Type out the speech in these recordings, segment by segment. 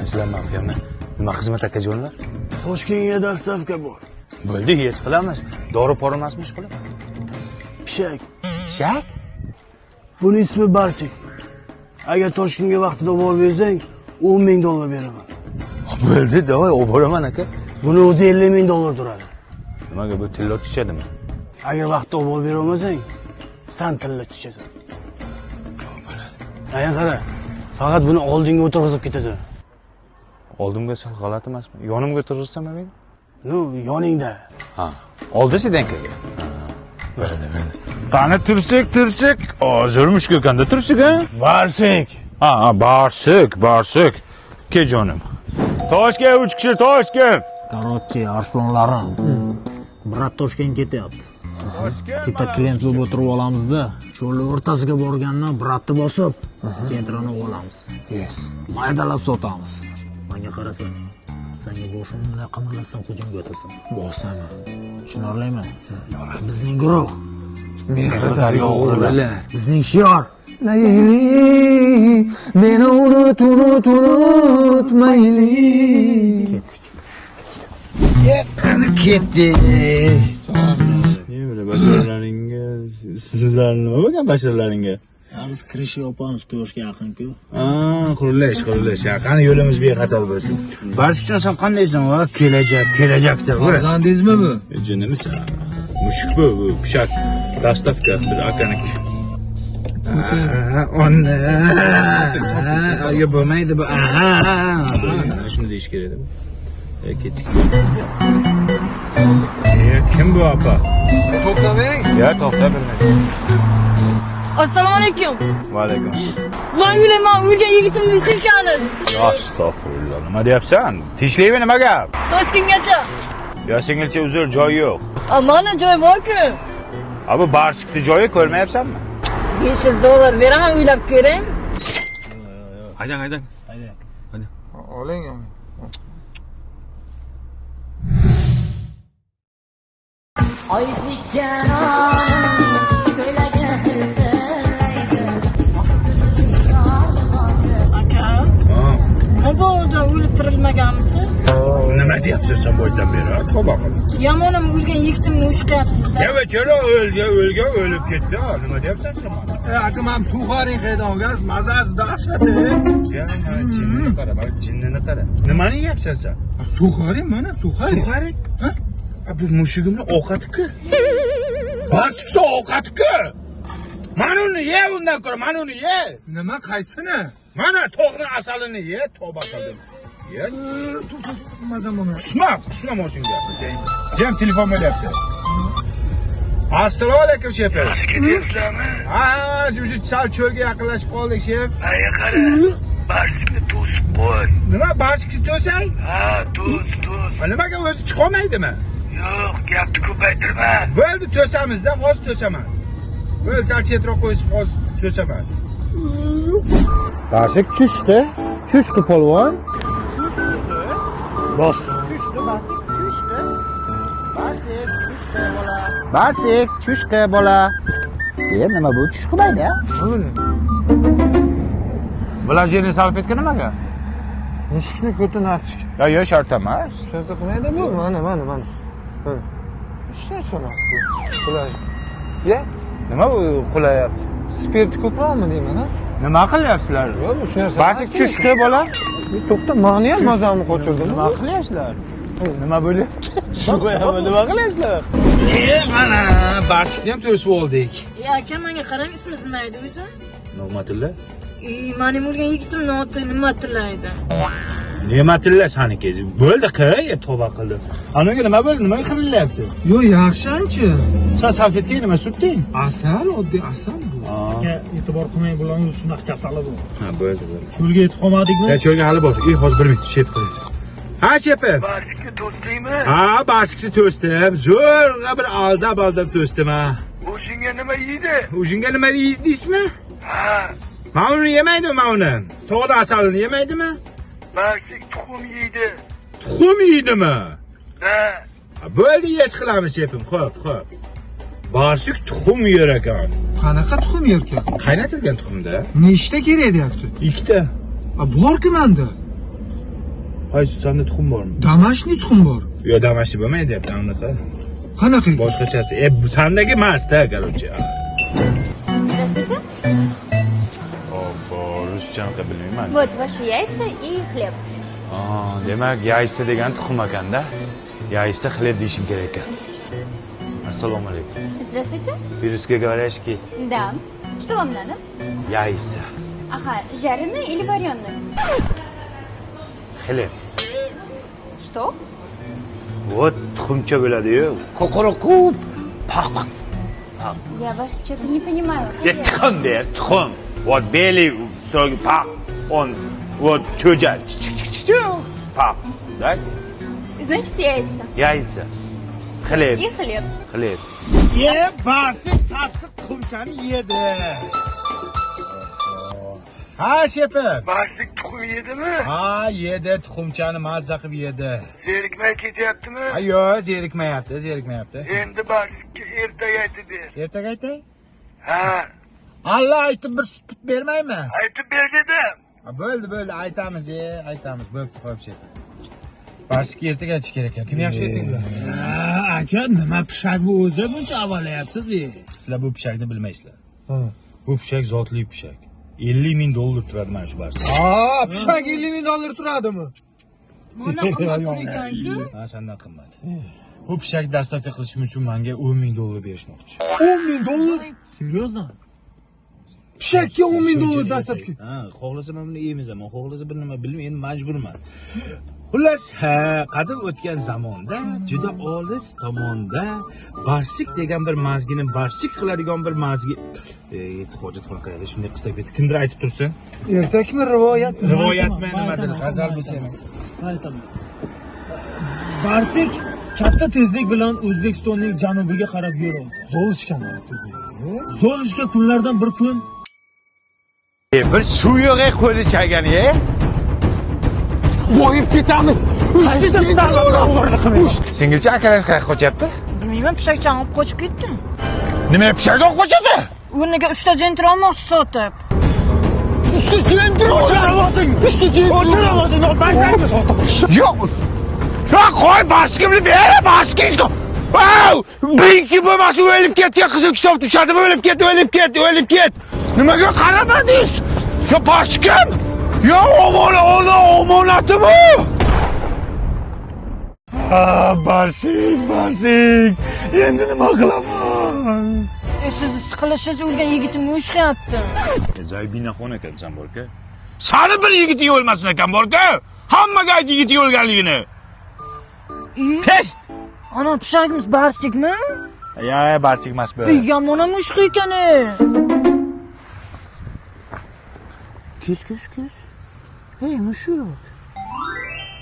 Sizlar mafiyami? Nima xizmat akajonlar? Toshkentga доставка bor. Bo'ldi, hech qilamiz. Dori pori emasmi ish qilib? Pishak. Pishak? Buni ismi Barsik. Agar Toshkentga vaqtida borib bersang, 10 ming dollar beraman. Bo'ldi, давай, olib boraman aka. Buni o'zi 50 ming dollar turadi. Nimaga bu tillo tushadimi? Agar vaqtida olib borib bera olmasang, san tilla tushasan. Aya qara, faqat buni oldinga o'tirg'izib ketasan. Oldimga sal g'alati emasmi? Yonimga o'tirg'izsam men? Ну, yoningda. Ha, oldi сиденье ga. Bo'ldi, bo'ldi. Qani tursik, tursik. Zo'r mushuk ekanda tursik, ha? Barsik. Ha, ha, barsik, barsik. Ke jonim. Toshkent 3 kishi, Toshkent. Короче, arslonlarim. Брат Toshkent ketyapti. Типа klient bo'lib o'tirib olamizda, cho'lni o'rtasiga borgandan брат ni bosib, центр ini olamiz. Yes. Maydalab sotamiz. Menga qarasang, senga boshimni bunday qimirlatsam hujumga o'tasan. Bosaman. Tushunarlimi? Bizning guruh, Mehri daryo o'g'rilar. Bizning shior. Layli, meni unut, unut, unutmayli. Ketdik. Qani ketdik. Ne basharalaringga, sizlar nima bo'lgan basharalaringga? Biz kirish yopamiz, quyoshga yaqin-ku. Ha, qurilish, qurilish. Qani yo'limiz bexatar bo'lsin. Barsikjon, sen qandaysan? Va kelajak, kelajakda. Farzandingizmi bu? Jinnimisan? Mushuk bu, bu pishak. Доставка bir akaniki. Onna. Yo bo'lmaydi bu. Aha. Shuni deyish kerak edi. Ketdik. Kim bu opa? To'xtamang. Ya to'xta bir minut. Assalomu alaykum. Va alaykum. Man o'ylayman, o'lgan yigitimni ekansiz. Astag'firullah. Nima deyapsan? Tinchlikmi, nima gap? Toshkentgacha. Yo singilcha, uzr, joy yo'q. A, mana joy bor-ku. A bu barsikni joyi, ko'rmayapsanmi? 500 dollar beraman, o'ylab ko'ring. Haydang, haydang. Oling. Oylik janonim ko'ylagi hiltillaydi. Aka, mabodo o'lib tirilmaganmisiz? Nima deyapsan sen boydan beri? Tavba qil. Yomonim o'lgan yigitimni ushqayapsiz-da. Ya bechora o'lgan, o'lgan, o'lib ketdi. Nima deyapsan sen mana? Aka, men suxaring qaydan olgansiz? Mazasi dahshat. Ya, jinnini qara, bak, jinnini qara. Nimani yeyapsan sen? Suxaring mana, suxaring. Suxaring? Ha? Bu mushugimni ovqati-ku. Barsikni ovqati-ku. Mana uni ye, undan ko'ra, mana uni ye. Nima, qaysini? Mana tog'ni asalini ye, tavba qildim. Ye. Mazam bo'lmaydi. Qusma, qusma moshinga. Jam telefon bo'lyapti. Assalomu alaykum, shefim. Yaxshi ketyapsizlarmi? Ha, уже sal cho'lga yaqinlashib qoldik, shef. Aya qara, barsikni to'sib qo'y. Nima, barsikni to'say? Ha, to's, to's. Nimaga, o'zi chiqolmaydimi? Yo'q, gapni ko'paytirma. Bo'ldi, to'samizda, hozir to'saman. Bo'ldi, sal chetroq qo'yib hozir to'saman. Barsik chushqi, chushqi polvon. Bos. Chushqi, barsik chushqi. Barsik chushqi bola. Barsik chushqi bola. E, nima bu tush qilmaydi, a? Влажный salfetka nimaga? Mushukni ko'tini archik. Yo, yo, shart emas. Hech narsa qilmaydi bu. Mana, mana, mana. Mana. Hech narsa emas bu. Qulay. Ya, Nima bu qulayapti? Spirt ko'proqmi deyman, ha? Nima qilyapsizlar? Yo'q, bu shu narsa. Barsik chushqi bola. To'xta, mani ham mazamni qochirdi. Nima qilyapsizlar? Nima bo'lyapti? Nima qilyapsizlar? E, mana barsikni ham to'sib oldik. E, aka, menga qarang, ismingiz nima edi o'zi? Nig'matilla. E, mening o'lgan yigitimni oti Nimatilla edi. Ne'matilla saniki. Bo'ldi, qil, tavba qildim. Anaga nima bo'ldi? Nimaga qilyapti? Yo'q, yaxshi ancha. Sen salfetkaga nima surtding? Asal, oddiy asal bu. Aka, e'tibor qilmang, bularning o'zi shunaqa kasali bu. Ha, bo'ldi, bo'ldi. Cho'lga yetib qolmadikmi? Ya cho'lga hali bor. E, hozir bir minut shep qilaylik. Ha, shepim. Barsikni to'sdingmi? Ha, barsikni to'sdim. Zo'rg'a bir aldab aldab to'sdim ha. O'zingga nima yeydi? O'zingga nima deysizmi? Ha, Men uni yemaydimi, men uni? Tog'da asalini yemaydimi? Barsik tuxum yeydi. Tuxum yeydimi? Ha, Ha, bo'ldi, yech qilamiz, shepim. Xo'p, xo'p. Barsik tuxum yer ekan. Qanaqa tuxum yerkan? Qaynatilgan tuxumda. Nechta kerak deyapti? Ikkita. A, bor-ku menda. Qaysi sanda tuxum bormi? Домашний tuxum bor. Yo'q, домашний bo'lmaydi deyapti anaqa. Qanaqa? Boshqachasi. Bu sandagi emas-da, короче. Здравствуйте. Obbo, ruscha anaqa bilmayman. Вот ваши яйца и хлеб. Demak, яйца degan tuxum ekanda. Яйца хлеб deyishim kerak ekan. Assalomu alaykum. Здравствуйте. По-русски говоришь? Да. Что вам надо? Яйца. Ага, жареные или вареные? Хлеб. Что? Вот tuxumcha bo'ladi-yu. Qo'qoroqub. Paq. Я вас что-то не понимаю. Tuxum ber, tuxum. Вот белый строгий пак. Он вот cho'ja. Пак. Дайте. Значит, яйца. Яйца. Хлеб. И хлеб. Хлеб. Ye, Barsik sassiq tuxumchani yedi. Ha, shefim. Barsik tuxum yedimi? Ha, yedi tuxumchani mazza qilib yedi. Zerikmay ketyaptimi? Ha, yo'q, zerikmayapti, zerikmayapti. Endi Barsikka ertaga aytib ber. Ertaga aytay? Ha, Alla aytib bir sut bermaymi? Aytib ber dedim. Ha, bo'ldi, bo'ldi, aytamiz, aytamiz. Bo'pti, xo'p, shefim. Barsikka ertaga aytish kerak ekan. Kim yaxshi ertaga biladi? Aka, nima pishak bu o'zi buncha avalayapsiz? Sizlar bu pishakni bilmaysizlar. Bu pishak zotli pishak. 50 ming dollar turadi mana shu barsik. Ha, pishak 50 ming dollar turadimi? Mana qimmat ekan-ku. Ha, sendan qimmat. Bu pishak доставка qilishim uchun menga 10 ming dollar berishmoqchi. 10 ming dollar? Серьезно? Pishakka 10 ming dollar доставка. Ha, xohlasa men buni emizaman, xohlasa bir nima bilmayman, endi majburman. Xullas, ha, qadim o'tgan zamonda, juda olis tomonda barsik degan bir mazgini barsik qiladigan bir mazgi hojatxona qayerda shunday qistab ketdi. Kimdir aytib tursin. Ertakmi, rivoyatmi? Rivoyatmi nimadir, g'azal bo'lsa ham. Aytaman. Barsik katta tezlik bilan O'zbekistonning janubiga qarab yo'l oldi. Zolishkan. Zolishka kunlardan bir kun Bir suv yo'q qo'li chaygan, e? Voyib ketamiz. Singilcha akalangiz qayerga qochyapti? Bilmayman, pishakchani olib qochib ketdi. Nima pishak olib qochadi? O'rniga 3 ta Gentra olmoqchi sotib. Uchta Gentra o'chiravoting. Uchta Gentra o'chiravoting. Yo'q. Ya qo'y barsikimni ber, barsikingizni. Vau! Birinchi bo'lmasa o'lib ketgan qizil kitob tushadimi? O'lib ket, o'lib ket, o'lib ket. Nimaga qaramadingiz? Yo barsikim? Yo omon, ona omonati bu. Ha, barsik, barsik. Endi nima qilaman? Siz siqilishingiz o'lgan yigitimni ushqayapti. Zaybinaxon ekansan borka. Sani bir yigiting o'lmasin ekan borka. Hammaga ayt yigiting o'lganligini. Pest. Ana pishagimiz barsikmi? Ya, barsik emas bu. Yomon ham mushuk ekan. Kuz, kuz, kuz. Ey, mushuk.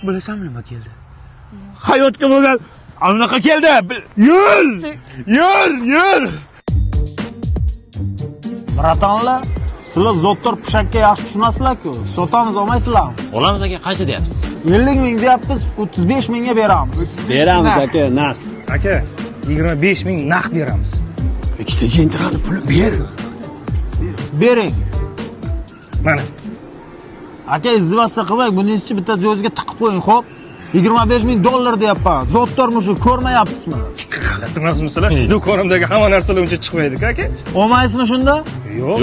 Bilasanmi nima keldi? Hayotga bo'lgan anaqa keldi. Yur! Yur, yur. Братан lar, sizlar zotdor pishakka yaxshi tushunasizlar-ku. Sotamiz, olmaysizlarmi? Olamiz aka, qancha deyapsiz? 50 ming deyapmiz, 35 mingga beramiz. Beramiz aka, naqd. Aka, 25 ming naqd beramiz. Ikkita Gentrani puli ber. Bering. Mana. Aka, издеваться qilmang, buni ichi bitta joyingizga tiqib qo'ying, xo'p? 25 ming dollar deyapman. Zotdor mushuk ko'rmayapsizmi? G'alati emasmisizlar? Do'konimdagi hamma narsalar uncha chiqmaydi, aka. Olmaysizmi shunda? Yo'q.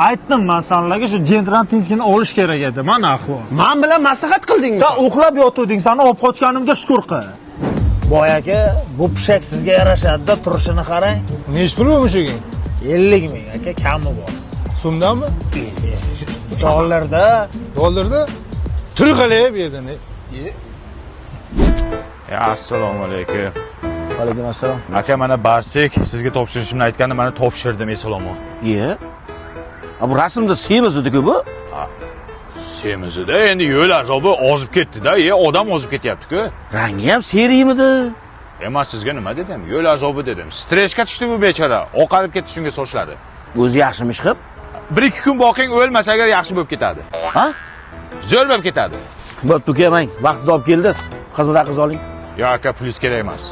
Aytdim man sanlarga shu Gentrani tinchgina olish kerak edi. Mana ahvol. Men bilan maslahat qildingmi? Sen uxlab yotuvding, seni olib qochganimga shukur qil. Boy aka, bu pishak sizga yarashadi-da, turishini qarang. Nechi pul bu mushuging? 50 ming aka, kami bor. So'mdanmi? Dollarda. Dollarda? Tur qalay bu yerdan. Assalomu alaykum. Alaykum assalom. Aka, mana barsik sizga topshirishimni aytganda mana topshirdim eson-omon. Iye. Bu rasmda semiz edi-ku bu. Semizida endi yo'l azobi ozib ketdi-da, odam ozib ketyapti-ku. Rangi ham seriymidi? Men sizga nima dedim? Yo'l azobi dedim. Stressga tushdi bu bechora. Oqarib ketdi shunga sochlari. O'zi yaxshimi ishqib? 1-2 kun boqing, o'lmasa agar yaxshi bo'lib ketadi. Ha? Zo'r bo'lib ketadi. Bo'pti uka, mang vaqtida olib keldiz. Xizmat haqingizni oling. Yo aka, pulingiz kerak emas.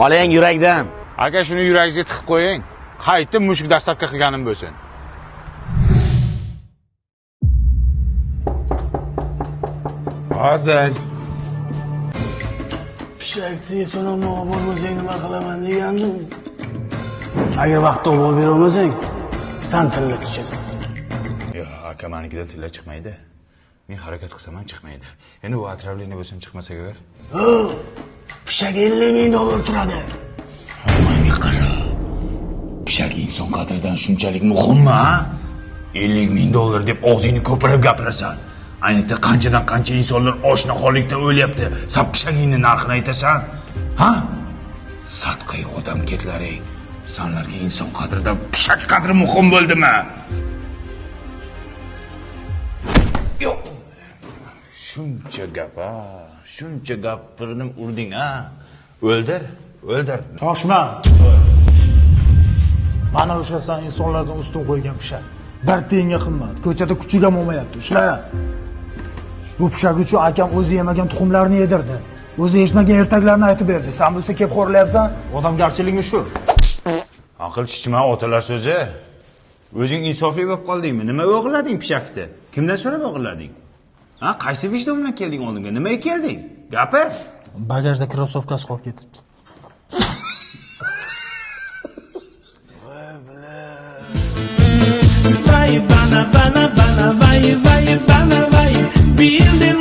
Oling yurakdan. Aka, shuni yuragingizga tiqib qo'ying. Qaytib mushuk доставка qilganim bo'lsin. Hozir. Pishakni so'namni olib bormasang nima qilaman degandim. Agar vaqtida olib borib berolmasang, san tilla tushadi. Yo'q, aka, manikida tilla chiqmaydi. Men harakat qilsam ham chiqmaydi. Endi u отравление bo'lsam chiqmasa agar. Pishak 50 ming dollar turadi. Manga qara. Pishak inson qadridan shunchalik muhimmi, ha? 50 ming dollar deb og'zingni ko'pirib gapirasan. Ayni yerda qanchadan qancha insonlar oshnaxonlikdan o'lyapti. San pishagingni narxini aytasan? Ha? Sadqai odam ketlaring. Sanlarga inson qadridan pishak qadri muhim bo'ldimi? Yo'q. Shuncha gap, ha? Shuncha gapirdim, urding, ha? O'ldir, o'ldir. Shoshma. Mana o'sha san insonlardan ustun qo'ygan pishak. Bir tiyinga qimmat. Ko'chada kuchuk ham olmayapti. Ushla. Bu pishak uchun akam o'zi yemagan tuxumlarni yedirdi. O'zi eshitmagan ertaklarni aytib berdi. Sen bo'lsa kelib xo'rlayapsan. Odamgarchiliging shu. Aql chichma otalar so'zi. O'zing insofli bo'lib qoldingmi? Nima o'g'irlading pishakni? Kimdan so'rab o'g'irlading? Ha, qaysi vijdon bilan kelding oldimga? Nimaga kelding? Gapir. Bagajda krossovkasi qolib ketibdi. Vay bana bana bana vay vay bana vay. Bir